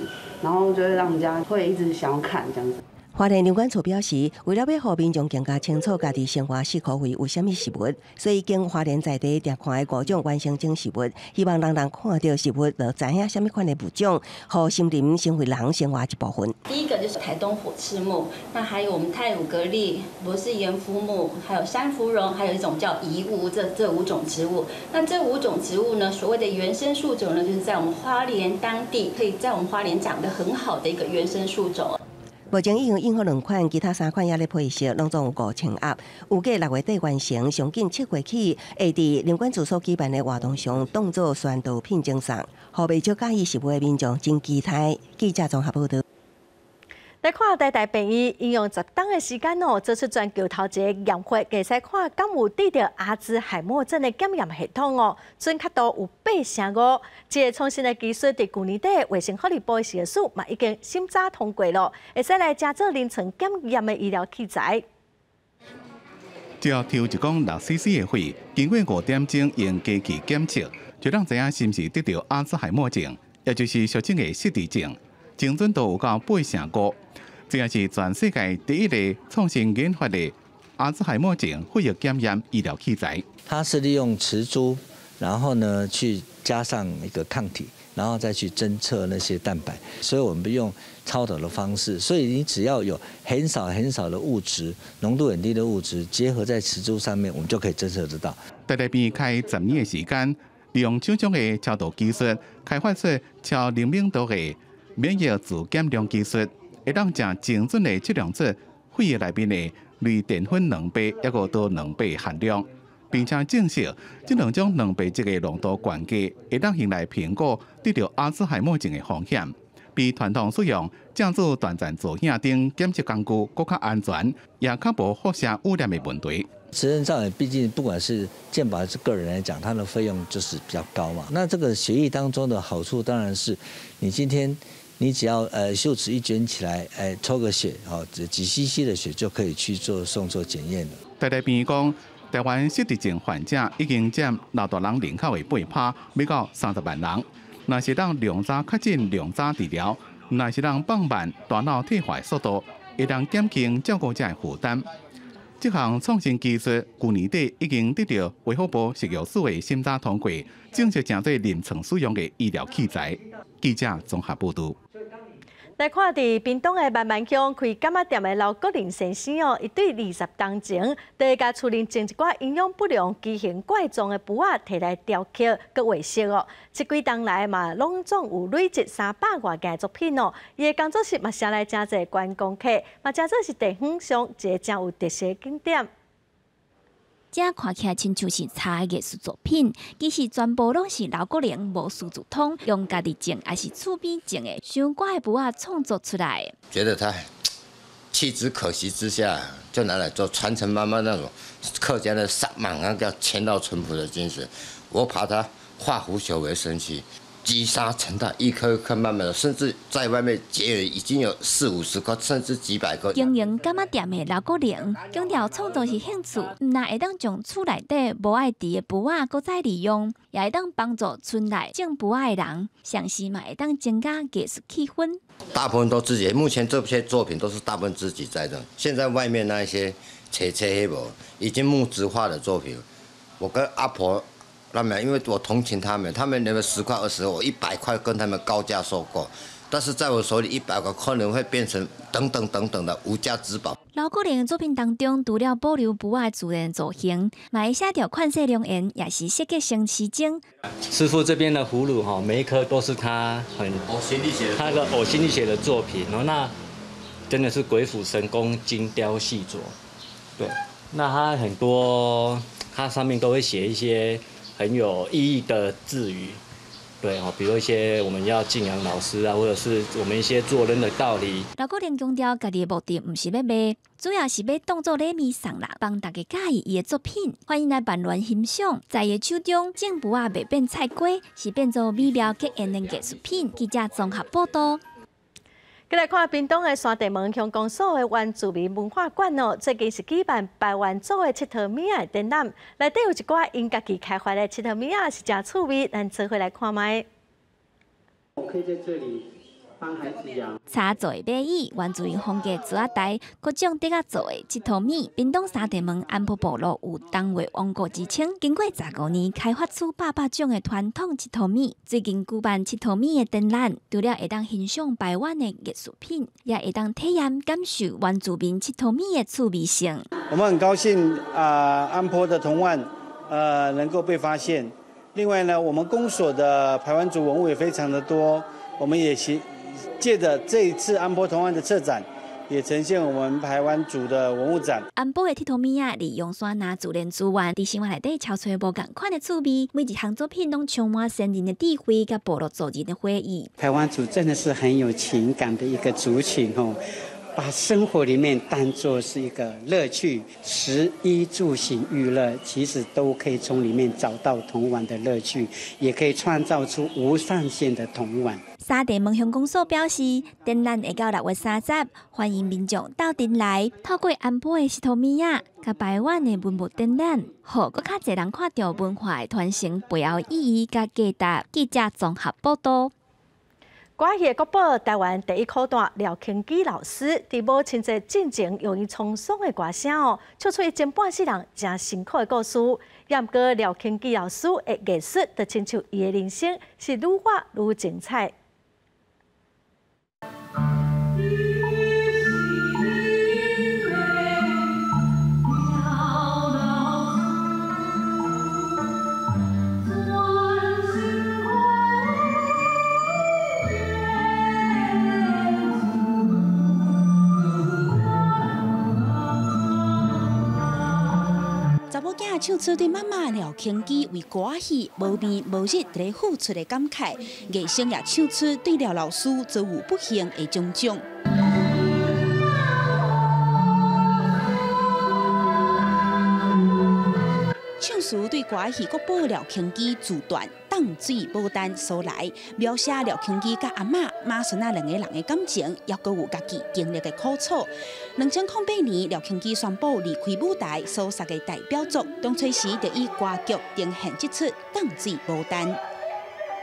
然后就会让人家会一直想要看这样子。花莲林管处表示，为了欲予民众更加清楚家己生活四箍围有啥物植物，所以经花莲在地定看的五种原生种植物，希望人人看著植物就知影啥物款的物种，予森林成为人生活一部分。第一个就是台东火翅木，那还有我们太鲁阁栎、罗氏盐肤木，还有山芙蓉，还有一种叫夷梧，这五种植物。那这五种植物呢，所谓的原生树种呢，就是在我们花莲当地可以在我们花莲长得很好的一个原生树种。目前已经印好两款，其他三款犹咧配色，拢总有5000盒。预计6月底完成，上紧7月起，会伫林管处所举办的活动上，当做宣导品赠送，予袂少佮意植物的民众真期待。记者综合报道。来看台大病院应用10冬的时间哦，做出全球头一个验血，会使看敢有得著阿兹海默症的检验系统哦，准确度有8成5。这个创新的技术伫旧年底卫生福利部的食药署嘛已经审查通过了，会使来成做临床检验的医疗器材。只要抽一公6 cc 的血，经过5点钟用机器检测，就能知影是毋是得著阿兹海默症，也就是俗称的失智症，精准度有到8成5。这也是全世界第一个创新研发的阿兹海默症血液检验医疗器材。它是利用磁珠，然后呢去加上一个抗体，然后再去侦测那些蛋白。所以我们用超导的方式，所以你只要有很少很少的物质，浓度很低的物质结合在磁珠上面，我们就可以侦测得到。台大病开10年的时间，利用手中的超导技术，开发出超灵敏度的免疫自检量技术。会当诚精准的测量出血液内面的类淀粉蛋白，抑阁多蛋白含量，并且证实这两种蛋白质的浓度悬低，会当用来评估得著阿兹海默症的风险，比传统使用正子断层造影等检测工具阁较安全，也较无辐射污染的问题。磁振造影毕竟不管是健保还是个人来讲，它的费用就是比较高嘛。那这个血液当中的好处当然是，你今天，你只要袖子一卷起来，哎，抽个血，哦，几 cc 的血就可以去做送做检验了。台大病院讲，台湾失智症患者已经占老大人人口的8趴，欲到30万人。若是当量早确诊、量早治疗，若是当放慢大脑退化速度，会当减轻照顾者的负担。这项创新技术，去年底已经得到卫福部食药署的审查通过，正式成做临床使用的医疗器材。记者综合报道。来看伫屏东的万峜乡开柑仔店的刘国林先生哦，伊对20冬前，就共厝里种一寡营养不良、畸形怪状的匏仔提来雕刻、阁画色哦。这几冬来嘛，拢总有累积300外件作品哦。伊的工作室嘛，捎来诚济观光客，嘛，成做是地方上一个诚有特色景点。这看起来亲像是柴的艺术作品，其实全部拢是刘国玲无师自通，用家己种抑是厝边种的相关的匏仔创作出来。觉得他弃之可惜之下，就拿来做传承妈妈那种客家的萨满啊，叫勤劳淳朴的精神。我把它化腐朽为神奇，积沙成塔，一颗一颗慢慢的，甚至在外面结已经有四五十颗，甚至几百颗。经营柑仔店的刘国玲强调，创作是兴趣，毋但会当将厝内底无爱挃的匏仔阁再利用，也会当帮助村内种匏仔的人，同时嘛会当增加艺术气氛。大部分都自己，目前这些作品都是大部分自己在的。现在外面那一些切切黑无已经木质化的作品，我跟阿婆。他们因为我同情他们，他们那个10块20，我100块跟他们高价收购，但是在我手里100块可能会变成等等等等的无价之宝。刘国玲的作品当中，除了保留匏仔自然造型，嘛会写著款式良缘，也是设计成市井。师傅这边的葫芦哈，每一颗都是他很呕心沥血，他的呕心沥血的作品哦，那真的是鬼斧神工，精雕细琢。对，那他很多。它上面都會寫一些很有意義的字語。對吼，比如一些我們要敬仰老師啊，或者是我們一些做人的道理。劉國玲強調，家己的目的毋是欲賣，主要是欲當做禮物送人，幫大家佮意伊的作品。歡迎來萬巒欣賞，在伊手中，種匏仔袂變菜瓜，是變做美妙結緣的藝術品。記者綜合報道。過來看屏東的山地門鄉公所的原住民文化館哦，最近是舉辦排灣族的𨑨迌物仔的展覽，內底有一寡𪜶家己開發的𨑨迌物仔是誠趣味，咱做伙來看覓。我可以在這裡幫孩子養。柴做的馬椅，原住民風格桌仔台，各種竹仔做的𨑨迌物。屏東三地門安坡部落有東話王國之稱，經過15年開發出百百種的傳統𨑨迌物。最近舉辦𨑨迌物的展覽，除了會當欣賞排灣的藝術品，也會當體驗感受原住民𨑨迌物的趣味性。我們很高興啊，安坡的銅腕能夠被發現。另外呢，我們公所的排灣族文物也非常的多，我們也借着這一次安坡銅腕的策展，也呈現我們排灣族的文物展。安坡的𨑨迌物仔利用山林自然資源，佇生活內底超出無仝款的趣味，每一項作品攏充滿先人的智慧佮部落族人的回憶。排灣族真的是很有情感的一個族群哦，把生活裡面當作是一個樂趣，食衣住行娛樂，其實都可以從裡面找到童玩的樂趣，也可以創造出無上限的童玩。三地門鄉公所表示，展覽會到6月30，歡迎民眾鬥陣來，透過安坡的𨑨迌物仔，佮排灣的文物展覽，予閣較濟人看著文化的傳承背後意義佮價值。記者綜合報道。歌仔戲的國寶，台灣第一苦旦廖慶基老師，佇母親節進前用伊滄桑的歌聲哦，唱出伊前半世人誠辛苦的故事。也毋過廖慶基老師的藝術，就親像伊的人生是愈活愈精彩。查某囝唱出對媽媽廖慶基為歌仔戲無眠無日佇咧付出的感慨，藝聲也唱出對廖老師遭遇不幸的種種。唱詞對歌仔戲國寶廖慶基自傳《凍水牡丹》所來，描寫廖慶基佮阿嬤、媽孫仔兩個人的感情，猶閣有家己經歷的苦楚。2008年，廖慶基宣布離開舞台，所作的代表作，當初時就以歌劇呈現這齣《凍水牡丹》。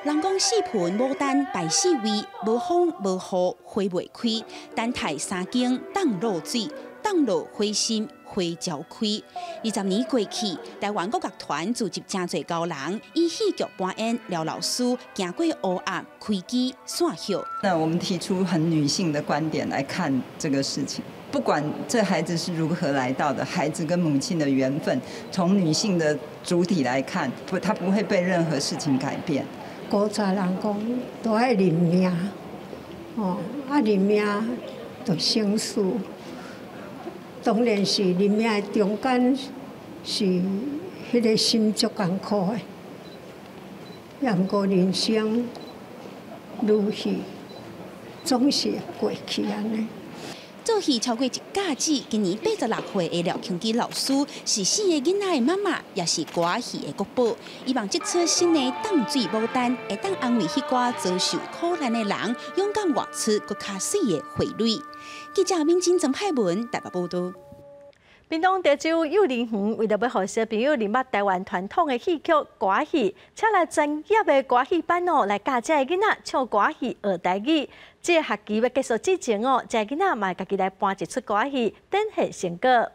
人講四盆牡丹排四位，無風無雨花袂開，等待三更凍露水，凍落花心花朝開。20年過去，台灣國樂團聚集誠濟高人，以戲劇扮演廖老師行過黑暗、開機、散葉。那我們提出很女性的觀點來看這個事情，不管這孩子是如何來到的，孩子跟母親的緣分，從女性的主體來看，不，她不會被任何事情改變。古早人講都愛認命，哦，啊認命就生死。當然是認命的中間是彼個心足艱苦的，也毋過人生如戲，總是會過去按呢。做戲超過一甲子，今年86歲的廖慶基老師是4個囡仔的媽媽，也是歌仔戲的國寶。希望這齣新的《凍水牡丹》會當安慰彼寡遭受苦難的人，勇敢活出閣較媠的花蕊。記者敏珍、曾海文台北報道。屏東德州幼兒園為著欲予小朋友認捌台灣傳統的戲曲歌仔戲，請來專業的歌戲班哦來教這个囡仔唱歌戲學台語。這个學期欲結束之前哦，這个囡仔嘛會家己來搬一齣歌戲，展現成果。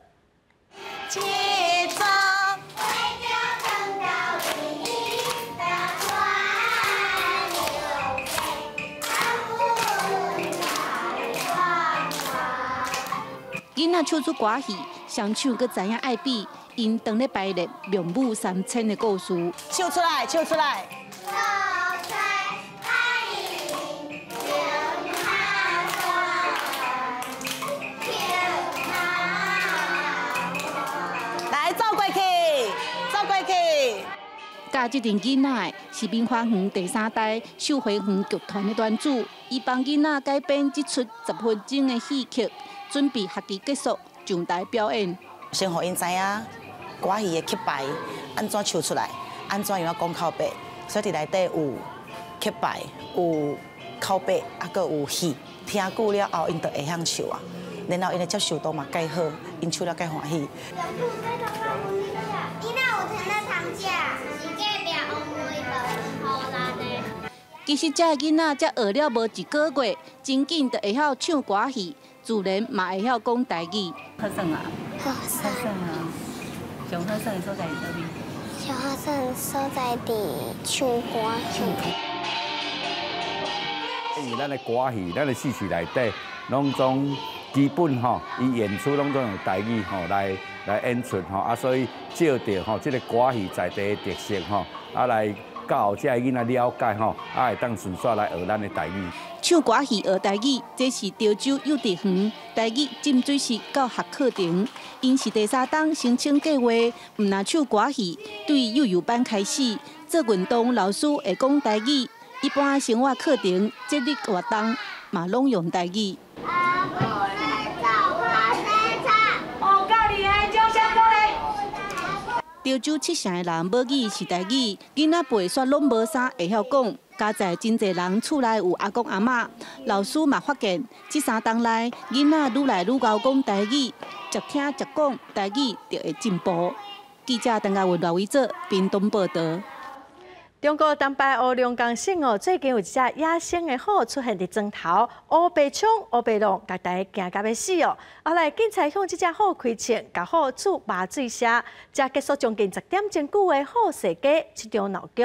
囡仔唱出歌戲，雙手閣知影愛比，𪜶當咧排練孟母三遷的故事。唱出來，唱出來。來，走過去，走教這陣囡仔的是明華園第三代秀惠園劇團的團主，伊幫囡仔改編這齣10分鐘的戲曲，準備學期結束上台表演。先予𪜶知影歌戲的曲牌按怎唱出來，按怎樣講口白，所以佇內底有曲牌、有口白，啊，閣有戲。聽久了後，𪜶就會曉唱啊。然後𪜶的接受度嘛蓋好，𪜶唱了蓋歡喜。你哪有聽到糖食？是隔壁王妹無予咱的。其實這个囡仔才學了無一个月，真緊就會曉唱歌戲，自然嘛會曉講台語。好耍啊！好耍啊！上好耍的所在佇佗位？上好耍的所在佇唱歌戲。因為咱的歌戲，咱的戲曲內底，攏總基本吼，伊演出攏總用台語吼來演出吼，啊，所以借著吼這个歌戲在地的特色吼，啊來教這个囡仔了解吼，啊會當順紲來學咱的台語。唱歌戲學台語，這是潮州幼稚園台語浸水式教學課程。𪜶是第三冬申請計劃，毋但唱歌戲，對幼幼班開始做運動，老師會講台語。一般生活課程、節日活動嘛，攏用台語。阿母來走，我先唱。哦，教你愛掌聲鼓勵。潮州七成的人母語是台語，囡仔輩煞攏無啥會曉講。佳哉真濟人厝內有阿公阿嬤，老師嘛發現，這三冬來囡仔愈來愈𠢕講台語，捷聽捷講台語就會進步。記者陳嘉文、賴偉哲，屏東報導。中國東北黑龍江省哦，最近有一隻野生的虎出現佇庄頭，烏白衝、烏白弄，共大家驚甲欲死哦。後來警察向這隻虎開槍，共虎注麻醉射，才結束將近10點鐘久的虎世家這場鬧劇。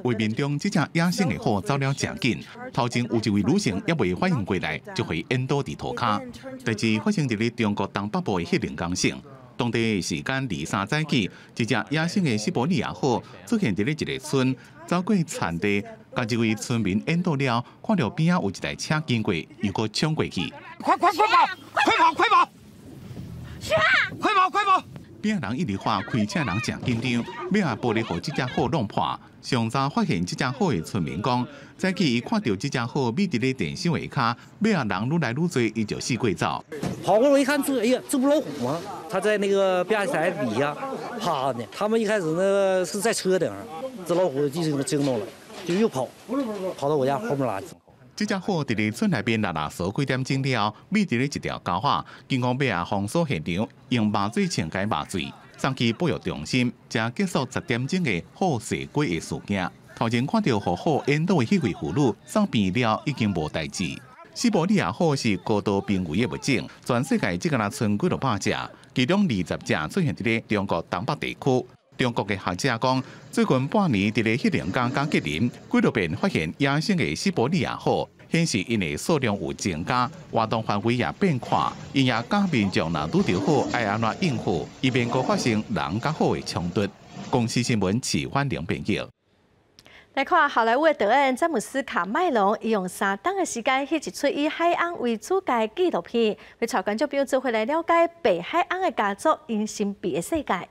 畫面中，這隻野生的虎走了誠緊，頭前有一位女性猶未反應過來，就予𪜶引倒佇塗跤。代誌發生佇咧中國東北部的黑龍江省。當地時間23早起，一隻野生的西伯利亞虎出現佇咧一个村，走過田地，共一位村民引導了，看著邊仔有一台車經過，又閣衝過去。快快快跑！快跑快跑！快跑快跑！邊仔人一直喊開車人誠緊張，尾仔玻璃予這隻虎弄破。上早發現這隻虎的村民講，早起伊看著這隻虎覕佇咧電線下跤，尾仔人愈來愈濟，伊就四過走。跑過來一看，這哎呀，這不老虎嗎？它在那個變壓器底下趴呢。他們一開始那個是在車頂上，這老虎就驚動了，就又跑，跑到我家後面來。這隻虎佇咧村內面囉囉嗦幾點鐘了，覕佇咧一條溝仔，警方尾仔封鎖現場，用麻醉槍共麻醉，送去保育中心，才結束10點鐘的虎襲雞的事件。頭前看著予虎引導的彼位婦女送病了，已經無代誌。西伯利亞虎是高度瀕危的物種，全世界只敢若賰幾落百隻，其中20隻出現佇咧中國東北地區。中國的學者講，最近半年佇咧黑龍江佮吉林幾落遍發現野生的西伯利亞虎，顯示𪜶的數量有增加，活動範圍也變闊。𪜶也教民眾若拄著虎，愛按怎應付，以免閣發生人佮虎的衝突。公視新聞齊歡玲編譯。來看好萊塢的導演詹姆斯卡麥隆，伊用3冬的時間翕一齣以海鰪為主角的紀錄片，欲帶觀眾朋友做伙來了解白海鰪的家族𪜶神秘的世界。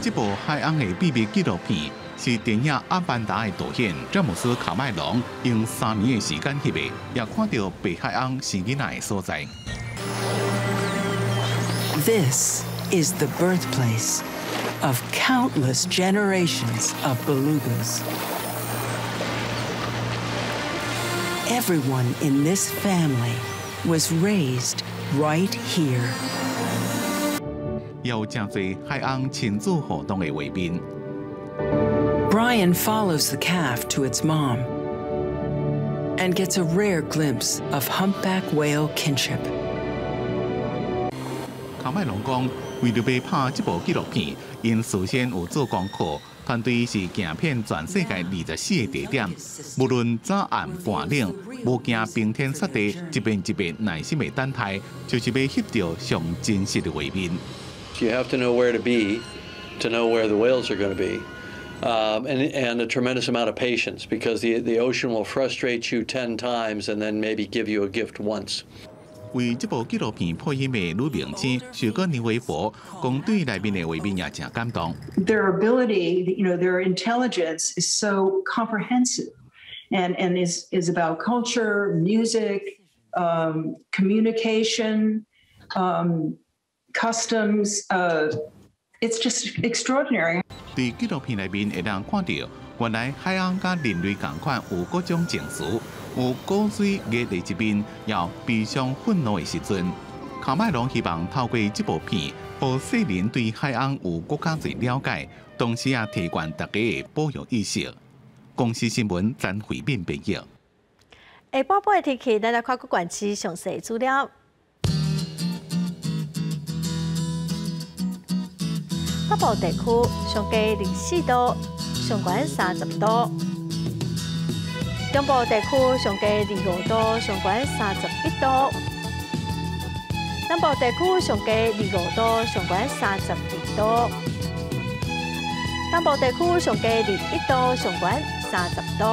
這部海鰪的秘密紀錄片是電影《阿凡達》的導演詹姆斯卡麥隆用3年的時間翕的，也看著白海鰪生囡仔的所在。 This is the birthplace of countless generations of belugas. Everyone in this family was raised right here. 有誠濟海鰪親子互動的畫面。 Brian follows the calf to its mom and gets a rare glimpse of humpback whale kinship. 卡麥隆講，為著欲拍這部紀錄片，𪜶事先有做功課，團隊是行遍全世界24個地點，無論早暗寒冷，無驚冰天雪地，一遍一遍耐心的等待，就是欲翕著上真實的畫面。 You have to know where to be to know where the whales are going to be. And a tremendous amount of patience because the ocean will frustrate you 10 times and then maybe give you a gift once. 為這部紀錄片配音的女明星雪歌妮維佛講，對內面的畫面也誠感動。 Their ability, their intelligence is so comprehensive, and is about culture, music, communication, customs. It's just extraordinary. 佇紀錄片內面會當看著，原來海鰪佮人類仝款有各種情緒，有古錐熱的一面，也有悲傷憤怒的時陣。卡麥隆希望透過這部片，予世人對海鰪有閣較濟了解，同時也提懸大家的保育意識。公視新聞曾慧敏編譯。下晡晡的天氣，咱來看各縣市詳細資料。北部地區上低24度，上懸30度；中部地區上低25度，上懸31度；南部地區上低25度，上懸32度；東部地區上低21度，上懸30度；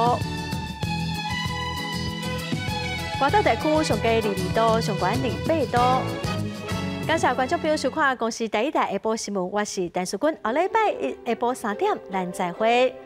外島地區上低22度，上懸28度。感謝觀眾朋友收看《公視第一台下晡新聞》，我是陳淑君，後禮拜一下晡3點，咱再會。